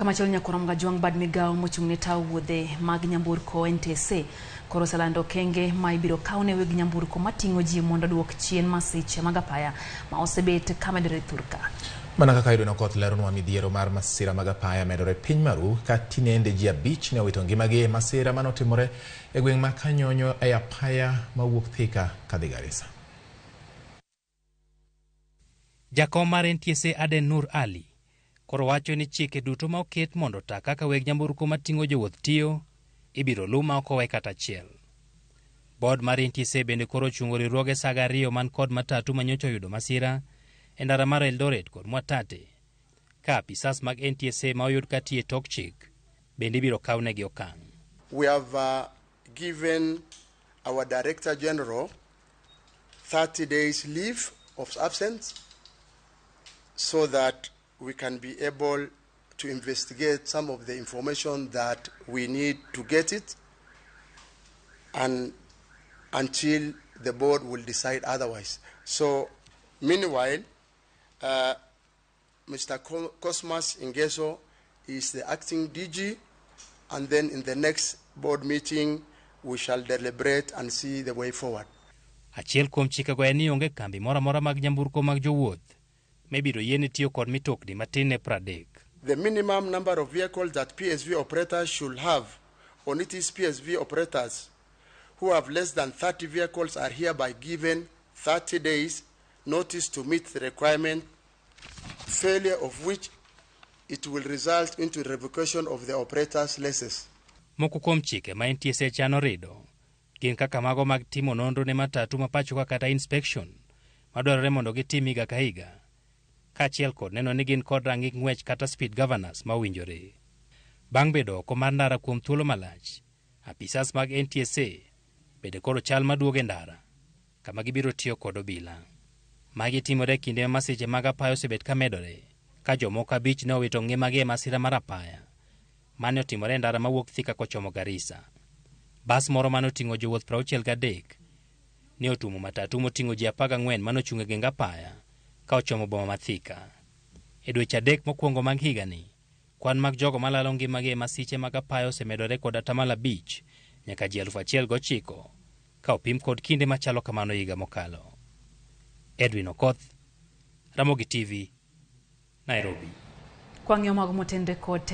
Kamachielo nyakwar Mgajwang' bad migawo mochung' ne tawo wuodhe mag nyamburko NTSA koro oselando okenge ma ibiro kaw ne weg nyamburko mating'o ji mondo oduok chien masiche mag apaya ma osebet ka medore thurka. Mana kaka Edwin Okoth leronwa midhiero mar masira mag apaya medore piny maru ka tinende ji 5 ne owito ngimagi e masira manotimore e gweng' ma Kanyonyo e apaya mawuok Thika kadhi Garissa. Jakom mar NTSA Aden Nur Ali koro wacho ni chike duto ma oket mondo ota kaka weg nyamburko mating'o jowuoth tiyo ibiro luw ma ok owe kata achiel. Board mar NTSA bende koro ochungo riwruoge saga 2 man kod matatu manyocha oyudo masira e ndara mar Eldoret kod Mwatate ka apisas mag NTSA ma oyud ka tiyo e tok chik bende ibiro kawnegi okang'. We have given our Director General 30 days leave of absence so that we can be able to investigate some of the information that we need to get it, and until the board will decide otherwise. So meanwhile, Mr. Cosmas Ingeso is the acting DG, and then in the next board meeting we shall deliberate and see the way forward. Achiel kuom chikego en ni onge kambi moro amora mag nyamburko mag jowuoth mibiro yiene tiyo kod mitokni matin ne 30. The minimum number of vehicles that PSV operators should have on its PSV operators who have less than 30 vehicles are hereby given 30 days notice to meet the requirement, failure of which it will result into revocation of the operator's license. Moko kuom chike ma NTSA chano rido gin kaka mago mag timo nonro ne matatu ma pacho kata inspection madwarore mondo gitim higa ka higa, kaachiel kod neno ni gin kod rang'ik ng'wech kata speed governors ma owinjore. Bang' bedo oko mar ndara kuom thuolo malach, apisas mag NTSA bende koro chal maduogo e ndara kama gibiro tiyo kod obila. Magi timore e kinde ma masiche mag apaya osebet ka medore, ka jomoko 5 ne owito ngimagi e masira mar apaya mane otimore e ndara mawuok Thika kochomo Garissa. Bas moro mane oting'o jowuoth 63 ne otuomo matatu moting'o ji 14 mane ochung' e geng apaya ka ochomo boma ma Thika. E dweche 3 mokwongo mag higani, kwan mag jogo malalo ngimagi e masiche mag apaya osemedore kod 5% nyaka ji 1,009 ka opim kod kinde machalo kamano higa mokalo. Edwin Okoth, Ramogi TV, Nairobi. Kwang'iyo mago motenre kod